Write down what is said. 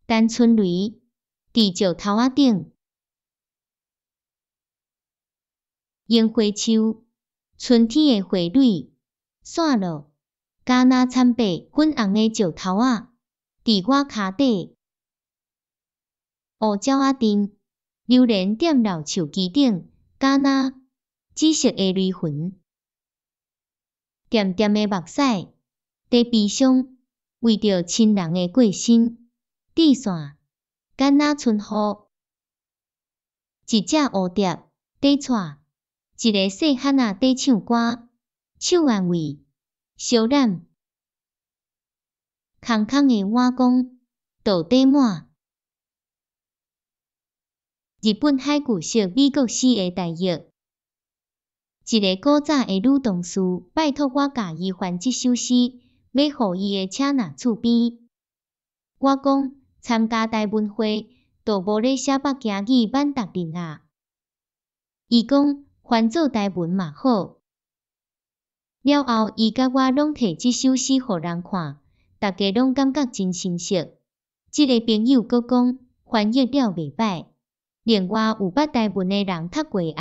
陳春雷，佇石頭仔頂。櫻花樹，春天的花蕊，散落，敢若慘白粉紅的石頭仔，佇我跤底。烏鳥仔陣，榴蓮踮老樹枝頂，敢若紫色的雷雲。恬恬的目屎，佇悲傷，為著親人的過身。鐵線，敢若春雨。一隻蝴蝶，佇掣，一个細漢仔佇唱歌，手按位，相攬。空空的碗公，倒底滿。日本海巨蜥美國死的台譯。一个古早的女同事拜託我教伊翻這首詩，欲予伊的車若厝邊。我講參加台文會，都無咧寫北京語曼達林啊。伊講翻做台文嘛好。了後，伊佮我攏提這首詩予人看，逐家攏感覺真心適。這个朋友閣講翻譯了袂䆀。另外有捌台文的人讀過矣。